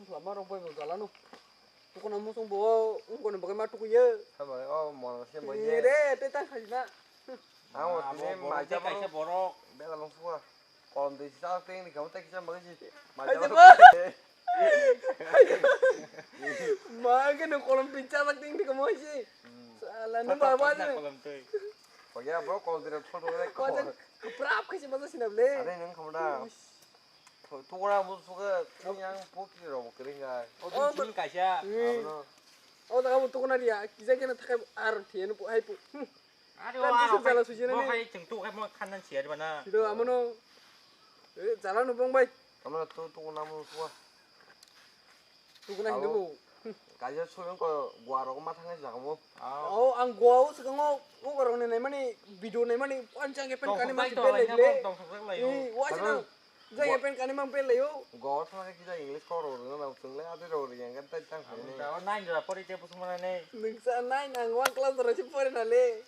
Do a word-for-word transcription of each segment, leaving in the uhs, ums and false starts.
Lama rok bai bo jalano. Tukuna musung bo ungkoni bagwi ma tukuyo. Hambai, o mono se bo ye. Re, te tang khaina. Ang o tini abo borok maija je kaisa borok. Bela bang suwa. Kolom twi chajak tei wngni kamo tei kisa bagwi si. Maija. Aja rok bo. Ma ke no kolom twi chajak tei wngni kamo si. Hmm. Sala no ma ba ne. Kolom twi. Oya bro, kolom twi rok photo le. Ko ja kaprap khaisi ma sina ble. Are nang khamda. Tukuna musung ke yang pokri rok kring ai. O tini kaisa. Hmm. Abono. O jaga bo tukuna riya, kisa kena thakai ar thiyeno po hai po. Hmm. Are o aro jala sujena bo ni. Hai chwng tu kai mo khannan siya bana. Sido amono. Eh, jala no bong bai. Amono tu tukuna musung. Tukuna hindu bo. Kaisa suyung ko gua rok ma thangnai jaga bo. O ang gua o swkango o rok ni naimani video naimani panchang ke pen kani ma bel lai le. Tong thok lai. Eh, wa sina. Jai pen kani mang pel layo. Go thang ke kisa English kok rok rwna nang chwng le ade rok ri yang kan tai tang phai ne. Abo nine jora pori te pusung mana ne. Nungsa nine ang one class jora si pori na le.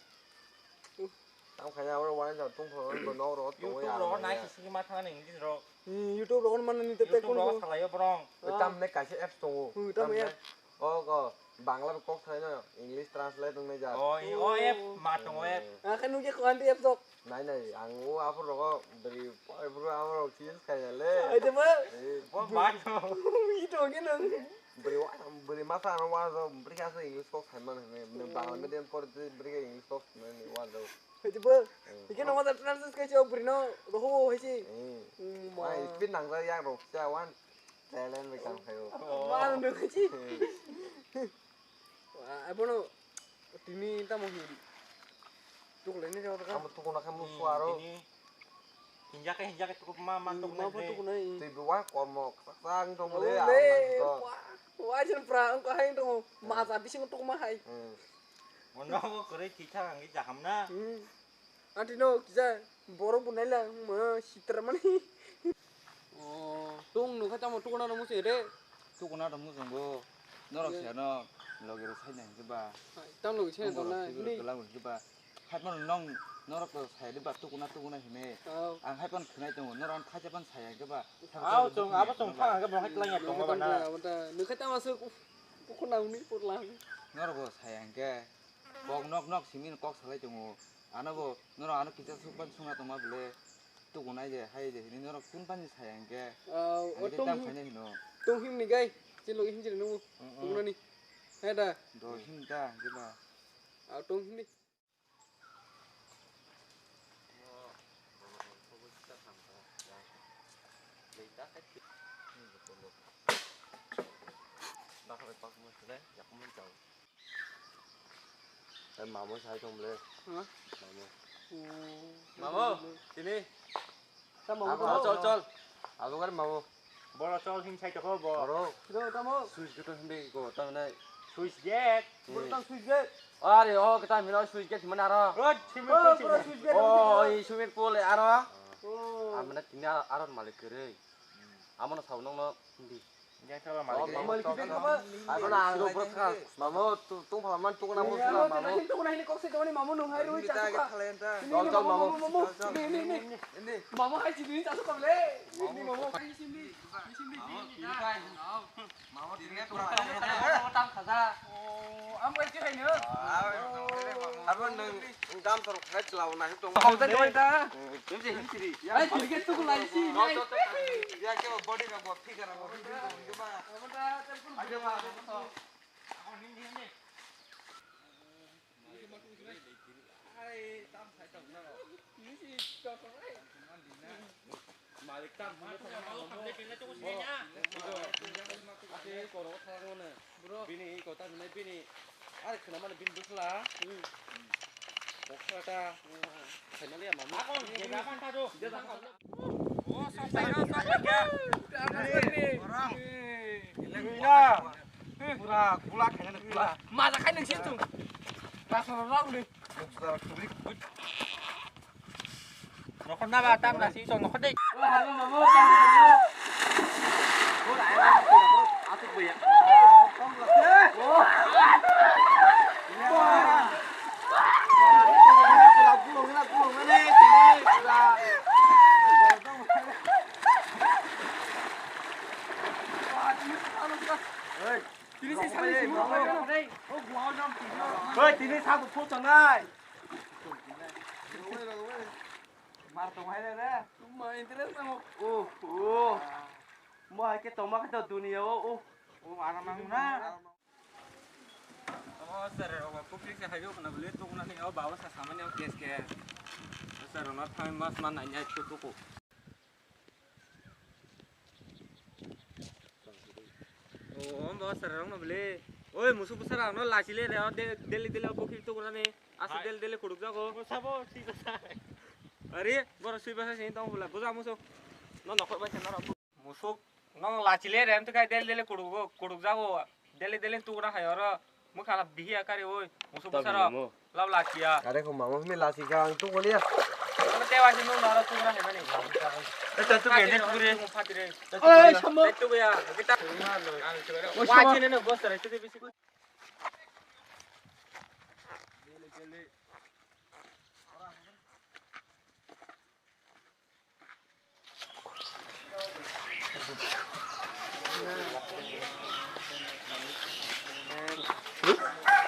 Tang phai na oro one jora tung phai bo nok rok to ya. YouTube rok nai si ma thang ne English rok. Hmm, YouTube rok man ni te te kon rok salayo borong. Tam ne kaisa apps tongo. Hmm, tam app. O go Bangla kok thai no English translate nung nai ja. O app ma tongo app. Akhe nung je ko anti app jok. Nai nai, ang o aphuru rogo bwrwi, aphuru aphuru rogo change khaina le. Ai de ba. Eh, bo ba to. I to ke nang. Bwrwi wa, bwrwi masa ano wa do, bwrwi kha se English kok khai man ne, ne Bangla medium por de bwrwi kha English kok khai man ne wa do. Ai de ba. Ike no mata translate khai o bwrwi no roho hai si. Eh. Mm, ma. Ai, speed nang ja yak rok cha wan. Talent bai kam khai o. Ma no khai si. Eh. Abono tini tamo hin. Tukulai ni jaga ka. Amo tukuna khe musu aro. Tini hinjak khe hinjak khe tukup ma man tukuna. Ma pho tukunai. Twi bo wa kormo kwchang tong le. Wa jen pra ang ko hai tong ma ja bising tukuma hai. Ono ko kore kitha ang ja hamna. Anti no kisa borok bo naila ma sitra mani. Oh, tung nukha tamo tukuna no musi re. Tukuna no musi bo. Norok se no logi ro sai nang ba. Tam logi sai tong na. Ni kala musi ba. Hai pon nong norok to sai de ba tukuna tukuna hime. Ang hai pon khwnai tongo norok ang thaisa pon sai ang ba. Aw chong abo chong thang ang ba hai klang ya tongo ba na. Nukha tamo se tukuna uni purla. Norok bo sai ang ke. Kok nok nok simi kok salai tongo. Ano bo, norok ano kisa sukban sungna tongma bole. Tukunai de, hai de, hini norok kun pani sai ang ke. Ah, ang o de tong tam him, khainai hino. Tong him ni gai, chilo him chilo nungu. Mm, mm. Tukunani. Hai da. Do him da, him da. Ah, tong him ni. Tei mamo sai tong bole. Ha? Mamo. Oh. Mamo, tini. Tamo, abo, tamo. Chol, chol. Abo gari mamo. Boro chol hin sai toko bo. Boro. Boro tamo. Switch gate hin dei go, tamo nai. Switch gate. Boro tamo switch gate. Are, o kita mina switch gate mana aro. Oh, swimming pool, boro swimming pool. Switch gate. Oh, i swimming pool aro. Oh. Amana tini aro malik kere. Amana sao nong no hindi. Mamo, tu, tu phala man, tu kena mo sila, mamo. Ini, ini, ini, ini, kok sih, kau ini mamo nung hai rui cakap, Kak. Ini, ini, mamo, mamo, mamo. Ini, ini, ini. Mamo hai sini cakap, Kak, le. Ini, mamo. Ini, sini, ini, sini, ini. Mamo, ini, pura. Mamo, tam khaja. Oh, am kai sih, ini. Apa neng? Dam tor khai chlau na hitung. Hau ta doi ta. Tum je hin siri. Ai, siri ke tu lai si. Ya ke body na bo figure na bo figure na bo ba. Aja ba. Ai, tam sai tam na. Ni si to to ai. Malik tam hwnwi thangma hwnwi. Ate korok thangmani. Bini kota hwnwi bini. Are khwnamani bini bwsla. Boksa ta. Khaimaliya mama. Ako jega phan thado. Pura gula khainani gula. Maja khai nang situ. Rasa rok ni. Nokhor na ba tam na si to nokhor dei. Oi, tini si sani si mo. Oi, tini sa bu phu tongnai. Mar tongnai re. Ma interest mo. Oh, oh. Mo hai ke toma ke to dunia o. Oh, aram ang na. Omo sir, omo public se hayo kana bole to kana ni o bawa sa samani o case ke. Sir, no thang mas man nanya tu tu ko. O, omo sir, rong no bole. Oi, musu busara no lachile re, o de-, deli deli o bokil to kana ni. Asa deli deli kuruk jago. Sabo si sa. Are, boro sui basa sini tong bula. Buja musu. No nokho bai sana. Musuk, nong lachile rem tu kai del dele kudugo, kuduk jago, dele dele tu na hayo ro, mukha la bihi akari oi, musuk busaro, lab lachiya. Are ko mama mi lachi ka ang tu koliya. Ano te wasi nung nara tu na hemani. Eta tu gede tu re. Fatire. Oi, samo. Tu ya, kita. Oi, samo. Wajine no bosare tu bisi.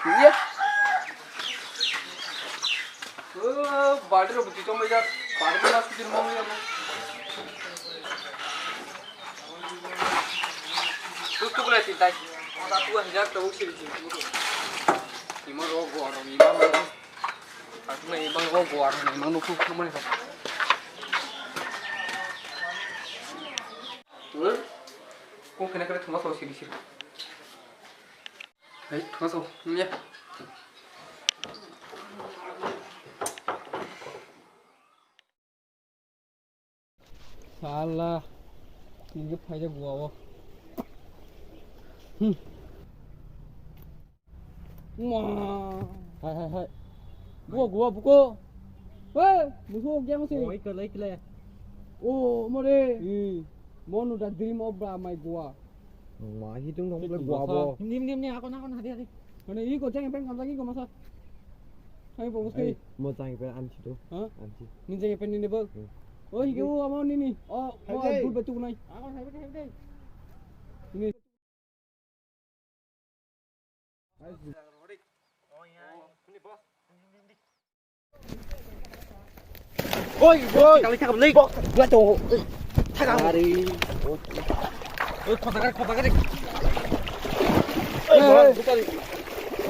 Iya. Oh, balti rok bwtwi tongbaijak. Balti mas kitir mongwi rok. Tuk tuk lai tintai. Oda tu hajak tabuk siri siri. Ima rok go arok ima rok. Asma ibang o go arok ima nukhu khumani kha. Kung kena kena thuma so siri siri. Hai, thuma so, ya. Sala, ini phaijak gua o. Hmm. Ma. Hai, hai, hai. Gua, gua, buko. Hei, musuh yang sih. Oh, ikal, ikal. Oh, more. Hmm. Monu da dream of ba mai gua. Ma hitung dong bole gua bo. Nim nim nim akon akon hadi hadi. Mane iko jang pen kamjak iko masa. Hai bo musti. Mo jang pen ansi do. Ha? Ansi. Nin jang pen nini bo. Hmm. Oh hige o amo nini. Oh mo bul betuk nai. Akon hai bete hai bete. Ini. Oi, oi. Kali thakam lei. Bok, gua to. Thakam. Ari. Oi, khota kare, khota kare. Oi, oi. Bukari.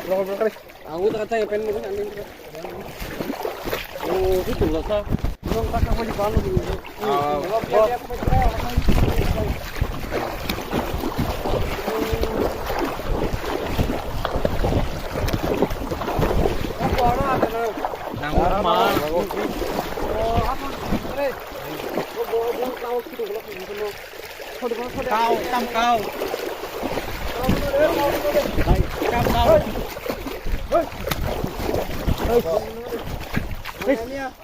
Bukari. Ang udah kata ya pen mungkin anu. Oh, itu lah sa. Nong kata mau dibangun dulu. Ah, bos. Nang ma. Kau, tam kau. Tam kau.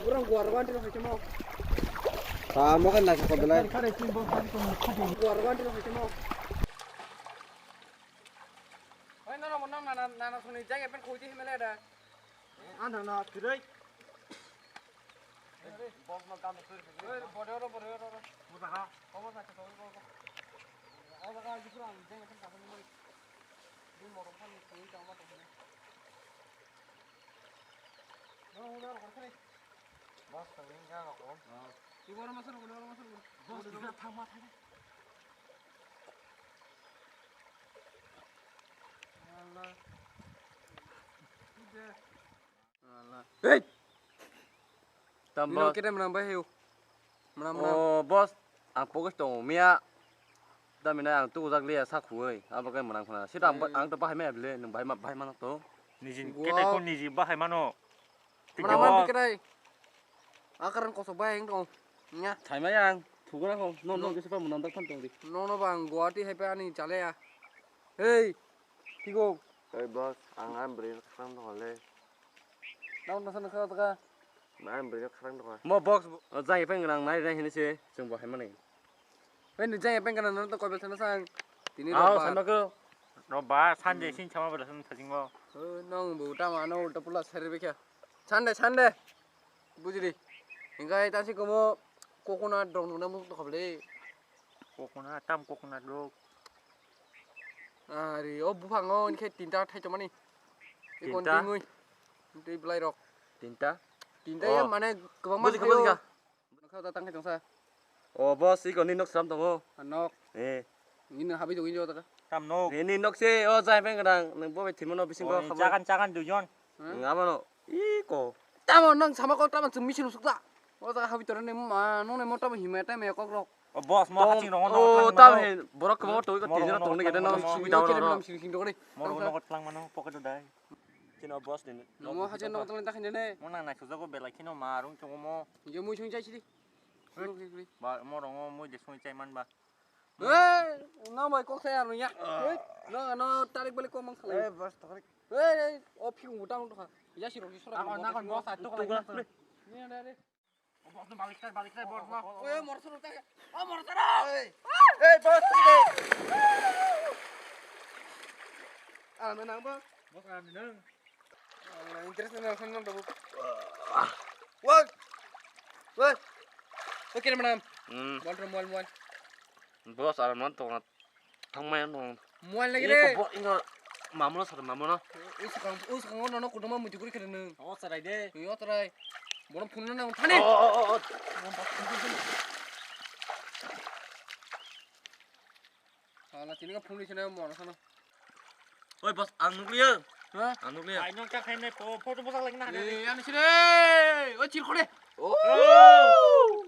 Orang gua orang dulu macam mau. Ah, mau kan nasi kau belai. Gua orang dulu macam mau. Oi, nana, nana, nana, nana, suni jaga pen kau je himela ada. Ana na kirai. Bos ma kam tu. Oi, bore ro, bore ro. Buta ha. Komo sa to ko. Aba ka jipura ang jeng kan ka ni. Din morom kan ni ta ma to. No, no, no, no. Bos ka ni ga ko. Tu boro ma sa ro, boro ma sa ro. Bos ka tha ma tha. Allah. Ide. Hei! Tam bini boss. Kene menang bai hiu. Menang, menang. Oh, boss, ang pogos tongo miya. Tamina ang tuku jak liya sa khuwi, abo khe menang khna. Sita ang, eh, ang to bahai maya bile, nung bahai ma, bahai mano to. Niji kete ko niji bahai mano. Menang ma bikrai. Akaran kosok bai ang tongo. Nya. Thai maya ang, thugura ko. No, no, kisa pa menang dak than tong di. No, no, bang, Guwahati hai pa ani chale ya. Hei, tiko. Hei, boss, ang, ang beri khram tong le. Nang nasa nasa taka. Nang beri khram tong. Mo box, jai peng nang nai nai hini se, chwng bo hai mani. Hei, ni jai peng kana nang to kobel sana sang. Tini roba. Aw, sama ko. Roba, sanje sin sama bela san thajing mo. Hei, nang bo tama no ulta pula sari bekya. Sande, sande. Bujili. Hingkai tasi komo coconut dong nang mo to kobel. Coconut, tam coconut dong. Ari, o buphango hwnkhe tinta thai tongmani. Tinta? Twi belai rok. Tinta? Tinta ya mane kwbangma. Buji kha, buji kha. Nokha ta tang khai tongsa. O boss, iko ni nok sram tongo. A nok. Eh. Ni no habi tongo, iko ta. Tam nok. Ni nok se, o jai beng dang, nang bo bai thimo no bising ko. Chagan, chagan duijon. Nga mano. Iko. Tamo nang sama ko tamo chumi sinu sukta. O ta habi tore ne ma, no ne mo tamo hima ta me kok rok. O boss, mo haching rong no. O tam he borok mo to ko tijera tong ne gede no subida no. Mo rong no ko tlang mano pocket dai. Chini o boss ni. Mo haje no tong ta khinde ne. Mo nang nai sujago belai kheno ma rung chungo mo. Je mui sung chai sidi. Ba mo rong o mui de sung chai man ba. Ei, no bai kok saya no ya. Ei, no no tarik balik ko mang khalai. Eh, boss tarik. Ei, ei, o phikung butang to kha. Ya si rong si sora. Ako na kon boss ato khalai. Ni ada de. Boss no balik kai, balik kai, boss no. Oi, morsa rok ta. O morsa rok. Ei, boss, ei. Aram nang, boss? Boss, aram nang. Alah, interest nang, nang, nang, nang. Woi. Woi. Oke, mana? Hmm. Mual, mual, mual. Boss, aram nang, tong. Thangmaya no. Mual lagi re. Iko bo inga mamuno sar mamuno. Usukang usukang no no kuduma muti kuri kere nung. O sarai de. Yo sarai. Bono phunna nang thani. Oh, oh, oh, oh. Sala tini ka phunni sene mo sana. Oi boss, ang nukliya. Ha? Ang nukliya. Ai nong chak hai nai po photo bosak lagi na. Eh, ani sini. Oi chirkhore. Oh.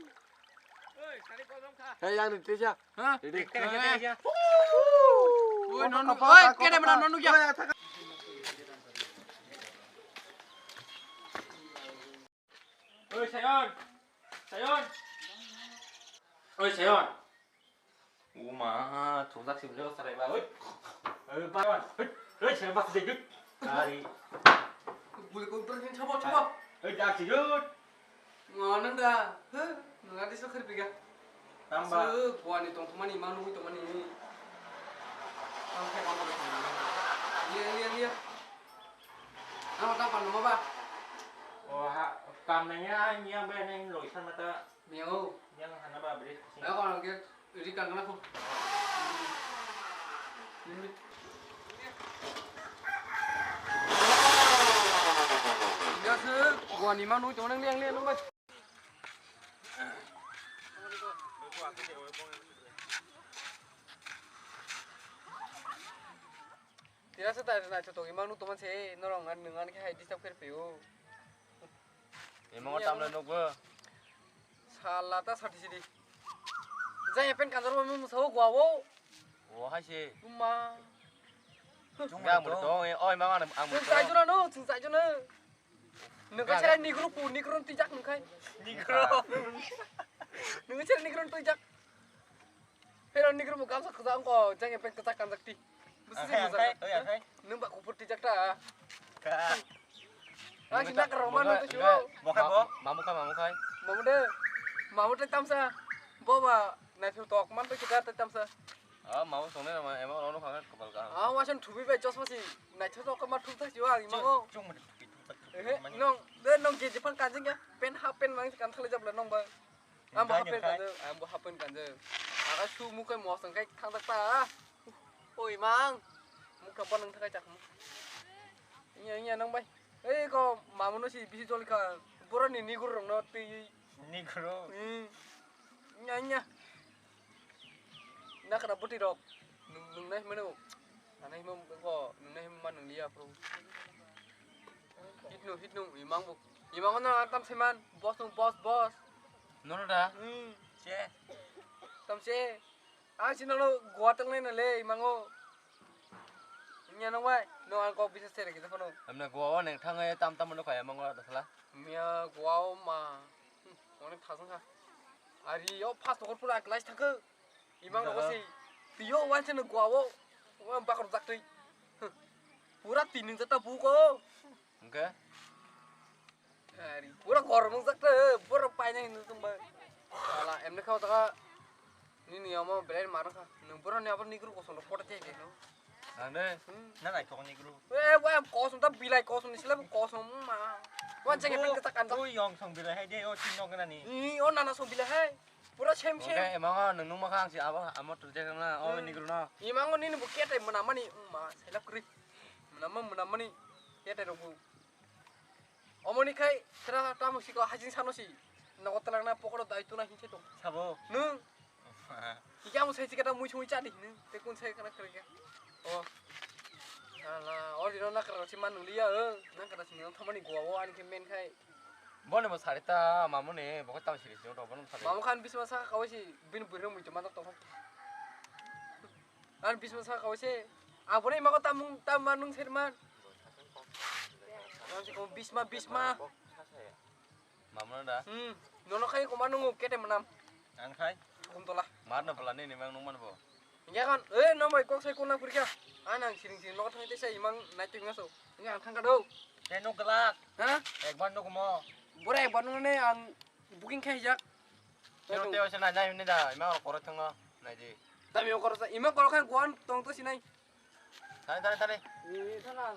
Hey, yang ni tisa. Ha? Ready? Oi, non, oi, kede mana non ya? Oi, Sayon. Sayon. Oi, Sayon. Uma, thujak si bro sarai ba. Oi. Oi, ba. Oi, Sayon ba si. Ari. Guli ko tor hin chabo chabo. Oi, dak si. Ngo nang da, he, nang adi so khari piga. Tamba. Aswk buani tongthokmani, imang nugwi tongmani. Tang khe tang khe tong. Liya, liya, liya. Nang tang pan numa ba? O ha, kam nang ya, yang ba nang loi san mata. Miya o. Yang hana ba bri. Ayo, kono ke. Ri kang kana ko. Gas, gua ni manu tong nang liang liang nang bai. Tira sa ta na to imang nu to man se norong an nang an ke hai disturb kher peo. Emo tamle nukgo. Sala ta sati sidi. Jai pen kanjaro mo musa o gua o. O hai se. Uma. Ga mo to e oi ma ang mo. Chung sai jona no, chung sai jona. Nung ka sera nigro pu, nigro tijak nung kai. Nigro. Nung sera nigro tijak. Pero nigro mo gamsa kaza angko jang epek kaza kanjak ti. Busi si kaza. Oi akai. Nung ba kupur tijak ta. Ka. Ah, si nak roma nung tu sio. Mo kai bo. Mamu kai, mamu kai. Mamu de. Mamu de tamsa. Bo ba na sio tok man tu kita te tamsa. Ah, mamu song ne ma ema rono kha kapal ka. Ah, wasan thubi be jos masi. Na sio tok ma thuk ta sio ang imango. Chung mo thubi thuk ta. Eh, nong de nong ke jepang kanjing ya. Pen ha pen mang kan thale jabla nong ba. Ang bo hapen kanjak, ang bo hapen kanjak. Aga su mukai mosong kai thangjakta. Oi mang. Mukha bo nang thakai chak. Iya iya nang bai. Ei ko mamu no si bisi joli kha. Boro ni nigur rong no twi. Nigur. Hmm. Iya iya. Nakra buti rok. Nung nung nai mano. Anai mo ko nung nai man nung liya pro. Hitnu hitnu imang bu. Imang no tam seman boss nung boss boss. Nono da. Hmm. Che. Tam che. Ang sino lo gua tang nai na le imango. Nya nang bai. No ang ko bisa sere kita kono. Amna gua o neng thang e tam tam no kaya mango da sala. Mia gua o ma. Hmm, onek thasang kha. Ari yo fast ko pura class thang. Imang rok si tiyo wanse no gua o bakor jak twi. Pura tining jata bu ko. Hwnkhe? Ari pura gor mung jak twi boro paina hindu tong bai. Sala emne khao taka nini omo belai mar kha. Nung boro ni abo nigru kosom rok photo thek no. Ane. Na nai thok nigru. E wa kosom ta bilai kosom ni sila kosom ma. Wan chenge pin kata kan. Ui yong song bilai hai de o tin nok nani. I o nana song bilai hai. Pura same same. Oke, emango nung nung makha ang si abo amo tu jek na o Hmm. Negro no. Imango nini bo ketai mwnamani ma selap kri. Mwnama mwnamani ketai rok bo. Omoni khai tra tamo siko hajing sano si. Nogo talangna pokoro dai tuna hinse tong. Sabo. Nung. Iya mo sai sikata mui sui chadi nung. Te kun sai kana kre. Oh. Ala, or dino na kra si man nung liya. Nang kra si nung thamani gua o ani ke men khai. Boni bo sarita mamuni bo tam siri siri to bono sari. Mamu khan bisma sa kawai si bin bwrwi mui to manok tong. An bisma sa kawai se. Aboni mago tamung tam manung serman. Ang si ko bisma bisma. Mamuna da. Hmm. Nono khai ko manung kete manam. Ang khai. Kum tola. Mar na pala ni ni mang nung man bo. Hingke kon, eh, no mai kok sai kona purikha. An ang siring siring nogo thangte sai imang nai tui ngaso. Hingke ang thangka do. Te no gelak. Ha? Ekbar no kumo. Bora ekbar no ne ang booking khai jak. Te no te wasa nai nai ne da, ima koro thango. Nai di. Tami koro sa, ima koro khan guan tong to sinai. Tani tani tani. Ni thanga.